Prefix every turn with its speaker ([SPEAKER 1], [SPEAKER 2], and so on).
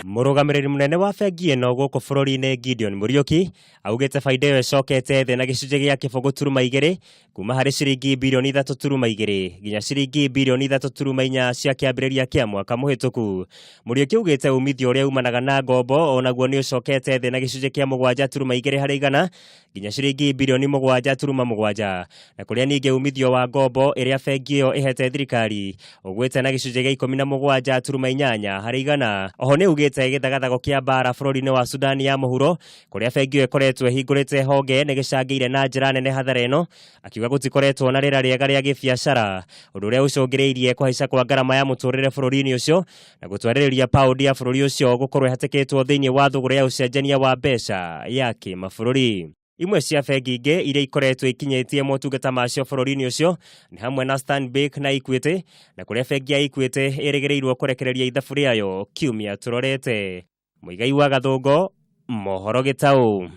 [SPEAKER 1] Mũrũgamĩrĩri mũnene wa bengi ĩno gũkũ bũrũri-inĩ Gideon Mũriũki augĩte baida ĩyo ĩcokete thĩ na gĩcunjĩ gĩa 0.2 kuma harĩ ciringi birioni 3.2 nginya ciringi birioni 3.4 cia kĩambĩrĩria kĩa mwaka mũhĩtũku. Mũriũki augĩte umithio ũrĩa umanaga na ngombo onaguo nĩ ũcokete thĩ na gĩcunjĩ kĩa 7.2 harĩ igana nginya ciringi birioni 7.7, na kũrĩa ningĩ umithio wa ngombo ĩrĩa bengi ĩyo ĩhete thirikari ũgwĩte na gĩcunjĩ gĩa 17.8 harĩ igana. Oho nĩ ugĩte gĩthagathago kĩa mbara bũrũri-inĩ wa Sudani ya mũhuro kũrĩa bengi ĩyo ĩkoretwo ĩhingũrĩte honge nĩ gĩcangĩire na njĩra nene hathara ĩno, akiuga gũtikoretwo na rĩera rĩega rĩa gĩbiacara, ũndũ ũrĩa ũcũngĩrĩirie kũhaica kwa ngarama ya mũtũrĩre bũrũri-inĩ ũcio na gũtwarĩrĩria paundi ya bũrũri ũcio gũkorwo ĩhatĩkĩtwo thĩinĩ wa thũgũrĩ ya ũcenjania wa mbeca ya kĩmabũrũri. Imwe cia bengi ingĩ iria ikoretwo ikinyĩtie motungata macio bũrũri-inĩ ũcio nĩ hamwe na Stanbic na Equity, na kũrĩa bengi ya Equity ĩrĩgĩrĩirwo kũrekereria ithabu rĩayo kiumia tũrorete. Mũigai wa Gathũngo, Mohoro Gĩtaũ.